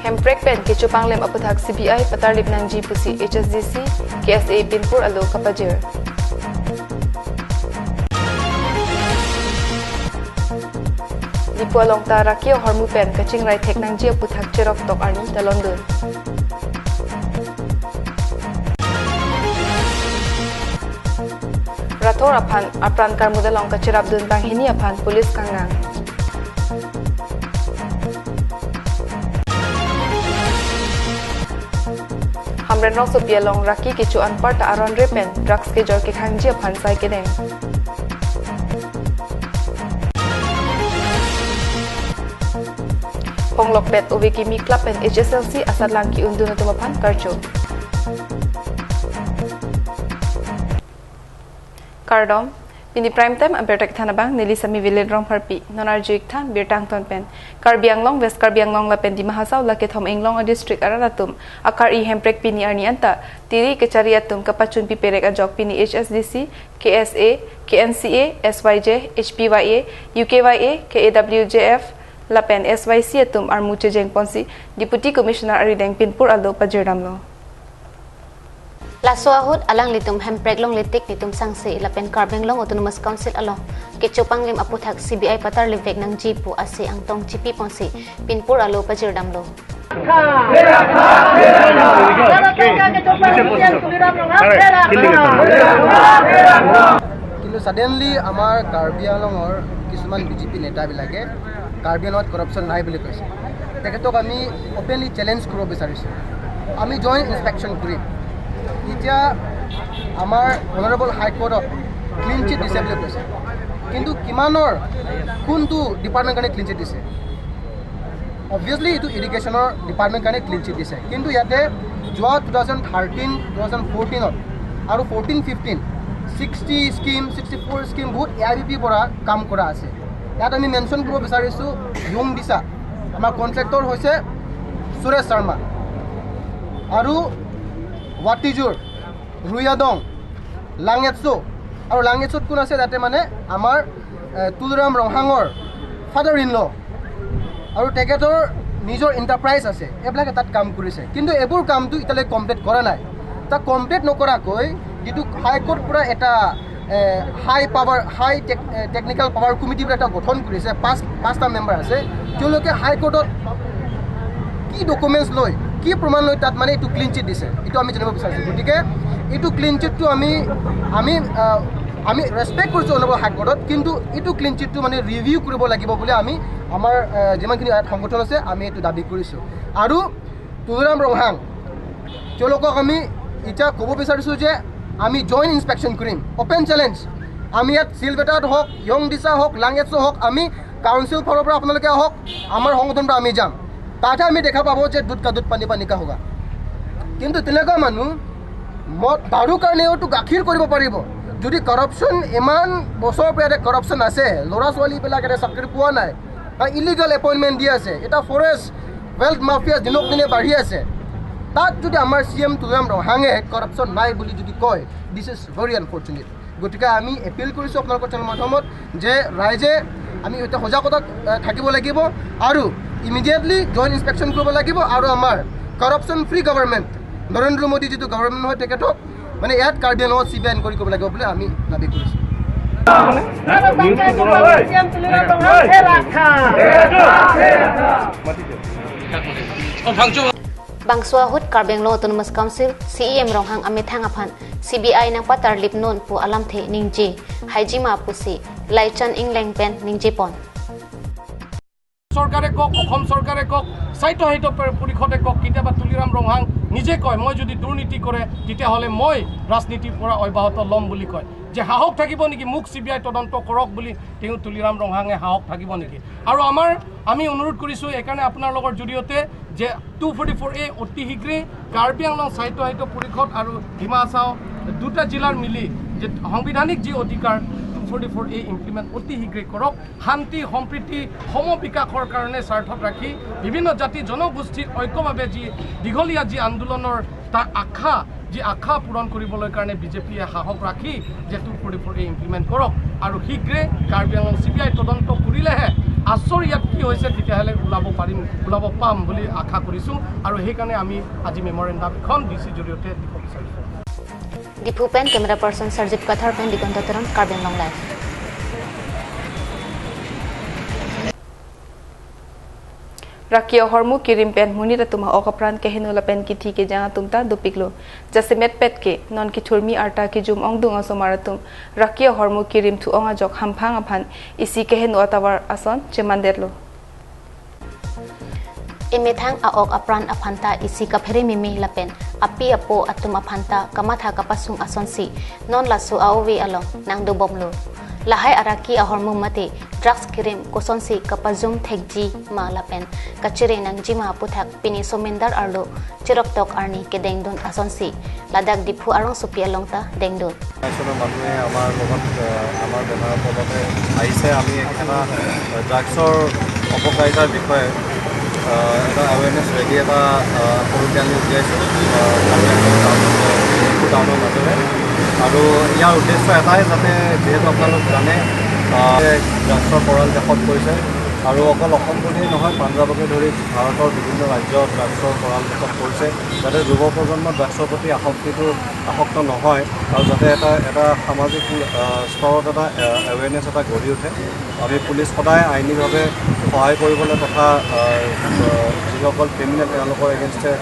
Hemprek pen kichupanglem aputhak CBI patarlip nangji pusi HSDC KSA Pinpur alo Kapajir. Dipualong ta rakio hormu pen kaching rai thek nangji aputhak cherok tok arni talondun. Rathor aphan apran karmudalong kachirap dun banghini aphan police kangang. Hamren rong sopialong raki kichu anpar ta aron repen drugs ke jor ke khangji aphan sai kedeng. Ponglok pet oveki mi club and HSLC asad langki undun tumaphan karcho. Kardom pini prime time ampertak thanabang nili sami village rong pharpi nonar juik than birtang ton pen Karbianglong West Karbianglong la pen Dima Hasao la ke thom englong a district aranatum akar i hemprek pini arni anta tiri kechari atum kapachun pi perek ajok pini HSDC KSA KNCA SYJ HPYA UKYA KAWJF la pen SYC atum armuche jengponsi Deputy Commissioner arideng Pinpur alo pajiramlo. Laswahud alang litum hemprek long litik litum sangsi lapen Karbianglong Autonomous Council alo kechopang lim aputhak CBI patar livek nang jipu ase angtong chipi ponsi Pinpur alo pajirdamlo. কিন্তু suddenly আমাৰ কাৰ্বিআংলঙৰ কিছুমান BJP নেতাবিলাকে কাৰ্বিআংলঙত corruption নাই বুলি কৈছে। তেখেতক আমি openly challenge কৰিব বিচাৰিছোঁ। আমি জইণ্ট ইনস্পেকশ্যন কৰিম। এতিয়া আমাৰ অনাৰেবল হাইকোৰ্টত ক্লিন চিট দিছে বুলি কৈছে, কিন্তু কিমানৰ কোনটো ডিপাৰ্টমেণ্ট কাৰণে ক্লিন চিট দিছে? অবভিয়াছলি এইটো ইৰিগেশ্যনৰ ডিপাৰ্টমেণ্ট কাৰণে ক্লিন চিট দিছে, কিন্তু ইয়াতে যোৱা 2013 2014 আৰু 14 15 60 স্কিম 64 স্কিম বহুত এ I B পিৰ পৰা কাম কৰা আছে। ইয়াত আমি মেনশ্যন কৰিব বিচাৰিছোঁ য়ুং দিছা, আমাৰ কণ্ট্ৰেক্টৰ হৈছে সুৰেশ শৰ্মা, আৰু ৱাটিজুৰ, ৰুয়াদং, লাংএটছো, আৰু লাংএটছোত কোন আছে তাতে মানে আমাৰ তুলৰাম ৰংহাঙৰ ফাদাৰ ইন ল আৰু তেখেতৰ নিজৰ এণ্টাৰপ্ৰাইজ আছে, এইবিলাকে তাত কাম কৰিছে। কিন্তু এইবোৰ কামটো এতিয়ালৈকে কমপ্লিট কৰা নাই। তাক কমপ্লিট নকৰাকৈ যিটো হাইকোৰ্ট পৰা এটা high power high technical power committee পৰা এটা গঠন কৰিছে, পাঁচটা মেম্বাৰ আছে, তেওঁলোকে হাইকোৰ্টত কি ডকুমেণ্টছ লৈ কি প্ৰমাণ লৈ তাত মানে এইটো ক্লিন চিট দিছে, এইটো আমি জানিব বিচাৰিছোঁ। গতিকে এইটো ক্লিন চিটটো আমি আমি আমি ৰেচপেক্ট কৰিছোঁ অনাৰেবল হাইকোৰ্টত, কিন্তু এইটো ক্লিন চিটটো মানে ৰিভিউ কৰিব লাগিব বুলি আমি আমাৰ যিমানখিনি ইয়াত সংগঠন আছে আমি এইটো দাবী কৰিছোঁ। আৰু তুলৰাম ৰংহাং তেওঁলোকক আমি এতিয়া ক'ব বিচাৰিছোঁ যে আমি জইণ্ট ইনস্পেকশ্যন কৰিম, অ'পেন চেলেঞ্জ। আমি ইয়াত চিলভেটাত হওক, য়ং দিছা হওক, লাংএটছো হওক, আমি কাউন্সিল ফালৰ পৰা আপোনালোকে আহক, আমাৰ সংগঠনৰ পৰা আমি যাম, তাতহে আমি দেখা পাব যে দুধ কা দুধ পানী পানী কা হোগা। কিন্তু তেনেকুৱা মানুহ মদ দাৰুৰ কাৰণেওতো গাখীৰ কৰিব পাৰিব। যদি কৰাপশ্যন ইমান বছৰৰ পৰা ইয়াতে কৰাপশ্যন আছে, ল'ৰা ছোৱালীবিলাক ইয়াতে চাকৰি পোৱা নাই, ইলিগেল এপইণ্টমেণ্ট দি আছে, এটা ফৰেষ্ট ৱেল্থ মাফিয়া দিনক দিনে বাঢ়ি আছে, তাত যদি আমাৰ চি এম তুলৰাম ৰংহাঙে কৰাপশ্যন নাই বুলি যদি কয়, this is very unfortunate. গতিকে আমি এপিল কৰিছোঁ আপোনালোকৰ চেনেল মাধ্যমত যে ৰাইজে আমি এতিয়া সজাগতা থাকিব লাগিব আৰু ইমিডিয়েটলি জইণ্ট ইনস্পেকশ্যন কৰিব লাগিব, আৰু আমাৰ corruption free government Narendra Modi যিটো গভৰ্ণমেণ্ট হয় তেখেতক মানে ইয়াত কাৰ্বি আংলঙত চি বি আই এনকুৱাৰী কৰিব লাগিব বুলি আমি দাবী কৰিছোঁ। Bangswahud Karbianglong Autonomous Council CEM Ronghang Amit Hangaphan CBI nang patar lipnon pu alam the ningje haijima pusi laichan ingleng pen ningje pon. চৰকাৰে কওক, অসম চৰকাৰে কওক, স্বায়ত্ত শাসিত পৰিষদে কওক, কেতিয়াবা তুলিৰাম ৰংহাং নিজে কয় মই যদি দুৰ্নীতি কৰে তেতিয়াহ'লে মই ৰাজনীতিৰ পৰা অব্যাহত ল'ম বুলি কয়। যে সাহস থাকিব নেকি মোক চি বি আই তদন্ত কৰক বুলি তেওঁ তুলিৰাম ৰংহাঙে সাহস থাকিব নেকি? আৰু আমি অনুৰোধ কৰিছোঁ এইকাৰণে আপোনালোকৰ জৰিয়তে যে 244A অতি শীঘ্ৰেই কাৰ্বি আংলং স্বায়ত্ত শাসিত পৰিষদ আৰু ডিমা হাছাও দুটা জিলাৰ মিলি যে সাংবিধানিক যি অধিকাৰ 244A implement অতি শীঘ্ৰেই কৰক। শান্তি সম্প্ৰীতি সমবিকাশৰ কাৰণে স্বাৰ্থত ৰাখি বিভিন্ন জাতি জনগোষ্ঠীৰ ঐক্যভাৱে যি দীঘলীয়া যি আন্দোলনৰ তাৰ আশা যি আশা পূৰণ কৰিবলৈ কাৰণে বিজেপিয়ে সাহস ৰাখি যে 244A implement কৰক আৰু শীঘ্ৰে কাৰ্বি আংলং চি বি আই তদন্ত কৰিলেহে আচৰ ইয়াত কি হৈছে তেতিয়াহ'লে ওলাব পাৰিম, ওলাব পাম বুলি আশা কৰিছোঁ। আৰু সেইকাৰণে আমি আজি মেমৰেণ্ডাম এখন ডি চি জৰিয়তে দিব বিচাৰিছোঁ। Diphu pen camera person Sarjit Kathar pen Diganta Teron Karbi Anglong live. Rakiya hormu kirim pen munira tuma okapran ke hinula pen ki thi ke janga tumta dupiklo jase met pet ke non ki thurmi arta ki jum ong dung asomaratum rakiya hormu kirim thu onga jok hamphang aphan isi ke hinu atawar ason chemanderlo emethang aok apran aphanta isi kaphere mimi lapen api apo atum aphanta kamatha kapasung asonsi non lasu aowe along nangdo bomlo lahai araki ahormu mate drugs kirim kosonsi kapazum thekji ma lapen kachire nangji ma puthak pini somendar arlo chiroktok arni ke dengdon asonsi ladak diphu arong supia longta dengdon মানুহে আমাৰ লগত আমাৰ বেমাৰৰ ফলতে আহিছে। আমি এটা ড্ৰাগছৰ অপকাৰিতাৰ বিষয়ে এটা এৱেৰনেছ ৰেলী এটা সৰুকৈ আমি উলিয়াইছোঁ টাউনৰ মাজেৰে। আৰু ইয়াৰ উদ্দেশ্য এটাই, যাতে যিহেতু আপোনালোক জানে ড্ৰাগছৰ কৰাল দেশত পৰিছে আৰু অকল অসম বুলিয়েই নহয়, পাঞ্জাৱকে ধৰি ভাৰতৰ বিভিন্ন ৰাজ্যত ড্ৰাগছৰ কৰাল দেশত পৰিছে, যাতে যুৱ প্ৰজন্ম ড্ৰাগছৰ প্ৰতি আসক্ত নহয় আৰু যাতে এটা এটা সামাজিক স্তৰত এটা এৱেৰনেছ এটা গঢ়ি উঠে। আমি পুলিচ সদায় আইনীভাৱে সহায় কৰিবলৈ তথা যিসকল ক্ৰিমিনেল তেওঁলোকৰ এগেইনষ্টে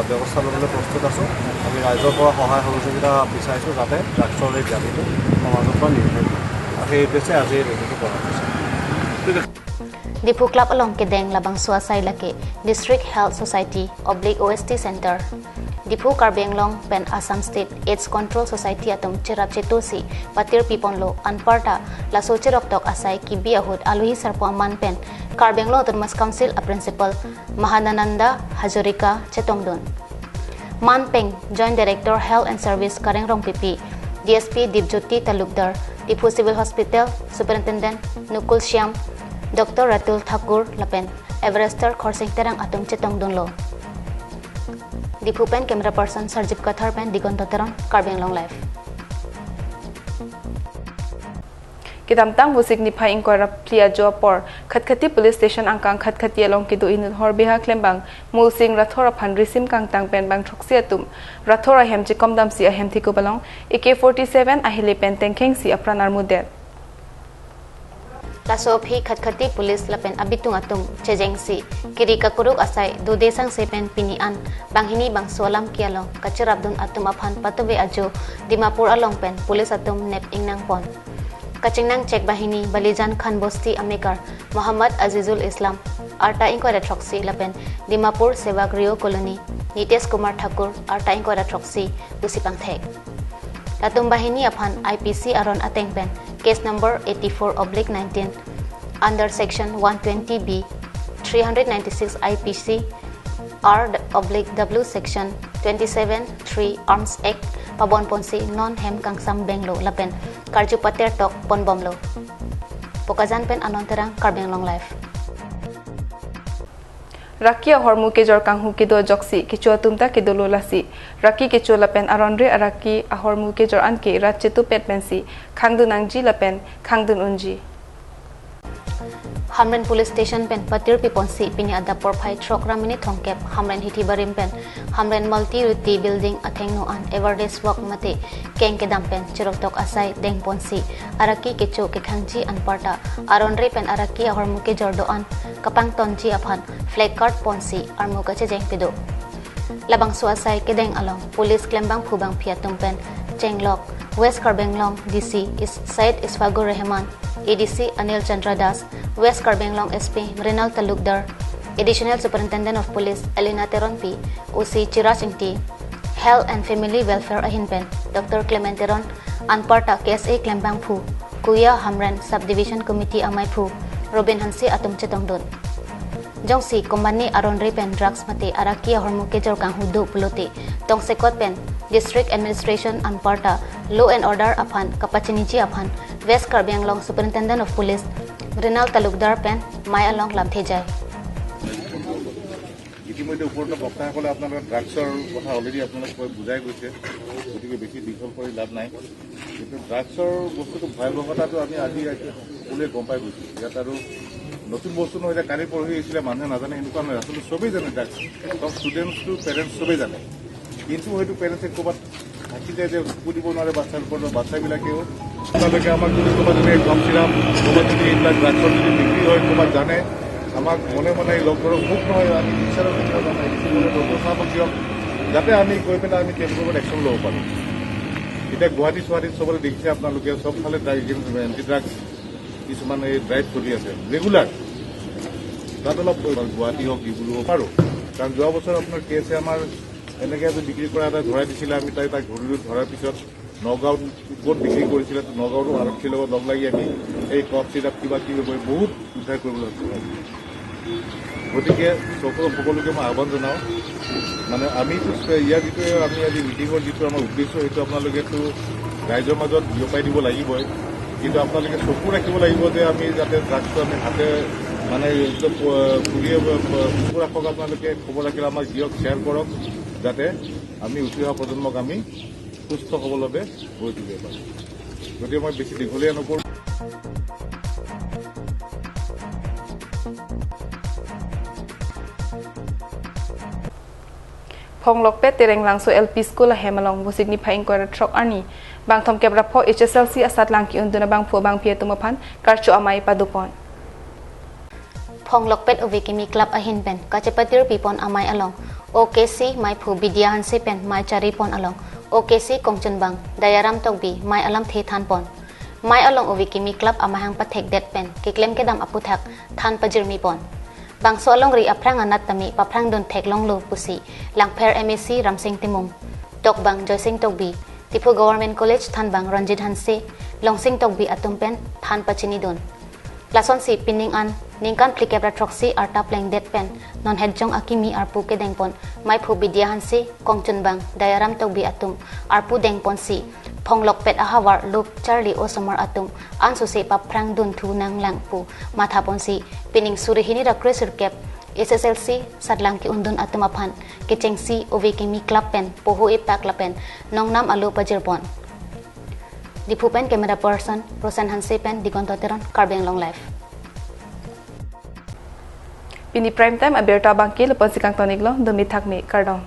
ব্যৱস্থা ল'বলৈ প্ৰস্তুত আছোঁ। আমি ৰাইজৰ পৰা সহায় সহযোগিতা বিচাৰিছোঁ যাতে ড্ৰাগছৰ এই ব্যাধিটো সমাজৰ পৰা নিৰ্মূল হয়, আৰু সেই উদ্দেশ্যে আজি এই ৰেলীটো কৰা হৈছে। Diphu Club along Kedeng Labang Suasai Lake District Health Society oblique OST Center Diphu Karbi Anglong pen Assam State AIDS Control Society atum Chirap Chetosi Patir Piponlo Anparta Laso Chirok Tok Asai Kibi Ahud Aluhi Sarpo Aman pen Karbi Anglong Autonomous Council a Principal Mahanananda Hazarika Chetongdon Man Peng Joint Director Health and Service Karengrong PP DSP Dipjyoti Talukdar Diphu Civil Hospital Superintendent Nukul Shyam Dr. Ratul Thakur Lapen Everester Khorsing Terang Atum Chetong Dunlo Diphu pen camera person Sarjip Kathar pen Diganta Teron Karbi Anglong live. Kitamtang husik ni phai ingkora plia jo por Khatkhati police station angkang Khatkhati along kidu inun horbiha klembang mulsing rathora phan risim kangtang pen bang thoksi atum rathora hemchi komdam si ahem thiku balong AK47 ahile pen tengkheng si apranar mudel Laso phi Khatkhati police lapen abitung atum chejengsi kiri kakuruk asai dudesang sepen pinian banghini bangsolam kialong kacharabdun atum aphan patuwe ajo Dimapur along pen police atum nep ingnang pon Kachingnang check bahini Balijan Khan Bosti Amekar Mohammad Azizul Islam Arta inkwara Troxy lapen Dimapur Sevagrio Colony Nitesh Kumar Thakur Arta inkwara Troxy Usipang Thek Latum bahini aphan IPC aron ateng pen case number 84/19 under section 120B 396 IPC R/W section 27(3) Arms Act Pabon Ponsi non hem kangsam benglo lapen karju pater tok pon bomlo Pokajan pen anonterang Karbi Anglong live. Rakia hormu ke jor kanghu ke do joksi kichua tumta ke dolo lasi raki ke chola pen aronre araki ahormu ke jor anke ratchetu pet pensi khangdun angji lapen khangdun unji Hamren Police Station pen Patir Piponsi pini adapor phai trok ramini thongkep Hamren Hitibarim pen Hamren Multi Ruti Building atheng no an Everdes Walk mate keng ke dampen chiroktok asai deng ponsi araki kecho ke khangji anparta aronre pen araki ahormu ke jordo an kapang tonji aphan flag card ponsi armu ka chejeng pido labang suasai ke deng along police klembang phubang phiatum pen Chenglok West Karbi Anglong DC is Syed Isfagur Rahman ADC Anil Chandra Das West Karbi Anglong SP Mrinal Talukdar Additional Superintendent of Police Elena Teron P OC Chiraj Ingti Health and Family Welfare Ahinpen Dr. Clement Teron Anparta KSA Klembang Phu Kuya Hamran Subdivision Committee Amai Phu Robin Hansi Atum Chetongdon Jongsi Kombani Aron Pen Drugs Mate Araki Hormu Kejor Kanghudu Pulote Tongsekot Pen District Administration Anparta Law and Order Aphan Kapachiniji Aphan West Karbi Anglong Superintendent of Police Mrinal Talukdar Pen Mai Along Lamthejai ইতিমধ্যে উপৰত বক্তাসকলে আপোনালোকৰ ড্ৰাগছৰ কথা already আপোনালোক বুজাই গৈছে, গতিকে বেছি দীঘল কৰি লাভ নাই। কিন্তু ড্ৰাগছৰ বস্তুটো ভয়াৱহতাটো আমি আজি সকলোৱে গম পাই গৈছোঁ। ইয়াত আৰু নতুন বস্তু নহয় যে কালি পৰহি আহিছিলে মানুহে নাজানে, সেনেকুৱা নহয়। আচলতে চবেই জানে ড্ৰাগছ, চব ষ্টুডেণ্টছ টু পেৰেণ্টছ চবেই জানে, কিন্তু হয়তো পেৰেণ্টছে ক'ৰবাত থাকি যায় যে চকু দিব নোৱাৰে বাচ্ছাৰ ওপৰত। বাচ্ছাবিলাকেও আপোনালোকে আমাক যদি ক'ৰবাত যদি কফ চিৰাপ, ক'ৰবাত যদি এইবিলাক ড্ৰাগছৰ যদি বিক্ৰী হয় ক'ৰবাত জানে, আমাক মনে মনে লগ ধৰক, মোক নহয় আমি টিচাৰক দিয়ক, আমাৰ ডক্টৰ চাহাবক দিয়ক, যাতে আমি গৈ পেলাই আমি তেওঁলোকৰ ওপৰত একশ্যন ল'ব পাৰোঁ। এতিয়া গুৱাহাটী চুৱাহাটীত চবতে দেখিছে আপোনালোকে, চবফালে ড্ৰাগছ, এণ্টি ড্ৰাগছ কিছুমান এই ড্ৰাইভ চলি আছে ৰেগুলাৰ। তাত অলপ গুৱাহাটী হওক ডিব্ৰুগড় হওক পাৰোঁ, কাৰণ যোৱা বছৰ আপোনাৰ কেছে আমাৰ এনেকৈ বিক্ৰী কৰা এটা ধৰাই দিছিলে, আমি তাক ধৰিলোঁ। ধৰাৰ পিছত নগাঁৱত ক'ত বিক্ৰী কৰিছিলে, নগাঁৱতো আৰক্ষীৰ লগত লগ লাগি আমি এই কফ চিৰাপ কিবা কিবি কৰি বহুত উদ্ধাৰ কৰিবলৈ সক্ষম হৈছিলোঁ। গতিকে সকলোকে মই আহ্বান জনাওঁ, মানে আমিতো ইয়াৰ যিটো আমি আজি মিটিঙৰ যিটো আমাৰ উদ্দেশ্য, সেইটো আপোনালোকেতো ৰাইজৰ মাজত বিয়পাই দিব লাগিবই, কিন্তু আপোনালোকে চকু ৰাখিব লাগিব যে আমি যাতে ড্ৰাগছটো আমি হাতে মানে একদম পুলিয়ে চকু ৰাখক। আপোনালোকে খবৰ ৰাখিলে আমাক দিয়ক, শ্বেয়াৰ কৰক, যাতে আমি উঠি অহা প্ৰজন্মক আমি সুস্থ সবলভাৱে গঢ়ি তুলিব পাৰোঁ। গতিকে মই বেছি দীঘলীয়া নকৰোঁ। Phonglok pe tereng langso LP school hemalong busigni phaing kor throk arni bangthom kebra pho HSLC asat langki unduna bang pho bang phia tumaphan karchu amai padupon Phonglok pet uvikimi club ahin pen kachepatir pipon amai along OKC mai phu Bidya Hanse pen mai chari pon along OKC Kongchun bang Dayaram Tokbi mai alam the than pon mai along uvikimi club amahang pathek det pen kiklem kedam aputhak than pajirmi pon bang so along ri aprang anat tami paprang dun thek long lo pusi langpher MAC Ramsing Timung tok bang Joysing Tokbi Tipu Government College than bang Ranjit Hanse Longsing Tokbi atum pen than pachini dun lason si pining an ningkan plikebra troxy arta pleng det pen non hedjong akimi arpu ke dengpon mai phu Bidya Hanse Kongchun bang Dayaram Tokbi atum arpu dengpon si Phonglok pet ahawar lup Charlie Osomar atum ansu se paprang dun thu nang lang pu matha pon si pining surihini ra kresur cap SSLC sadlang ki undun atum aphan kechengsi ovekemi club pen poho e pak lapen nongnam alu pajirpon Dipu pen camera person Rosan Hanse pen Digonto Teron Karbi Anglong Live Pini prime time aberta bangki lepon sikang toniklo demi thakmi kardong.